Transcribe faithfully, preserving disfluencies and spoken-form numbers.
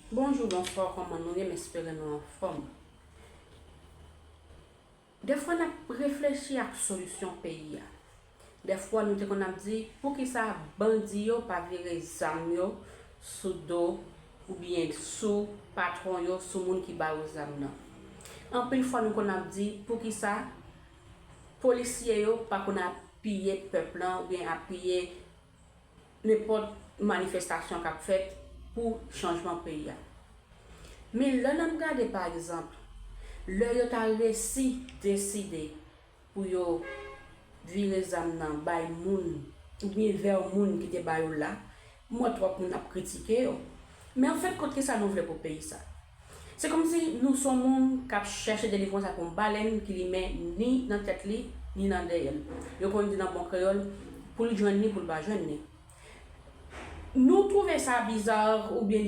Bonjou, bonswa, kòman nou ye? M espere nou anfòm. Dèfwa n ap reflechi ak solisyon peyi a. Dèfwa nou te konn ap di, poukisa bandi yo pa vire zam yo sou do oubyen sou patwon yo, sou moun ki ba yo zam nan? Anpil fwa nou konn ap di, poukisa polisye yo pa konn apiye pèp lan oubyen apiye nenpòt manifestasyon k ap fèt pou chanjman peyi a. Men lè n ap gade, pa egzanp, lè yo ta resi deside pou yo vire zam nan bay moun oubyen vè moun ki te ba yo l la, m wè twòp moun ap kritike yo. Men anfèt, kot kisa nou vle pou peyi sa? Se kòmsi nou se yon moun k ap chèche delivrans ak yon balèn ki limen ni nan tèt li, ni nan dèyè l. Yo konn di nan bon kreyòl, pou l jwenn ni, pou l pa jwenn ni. Nou twouve sa biza oubyen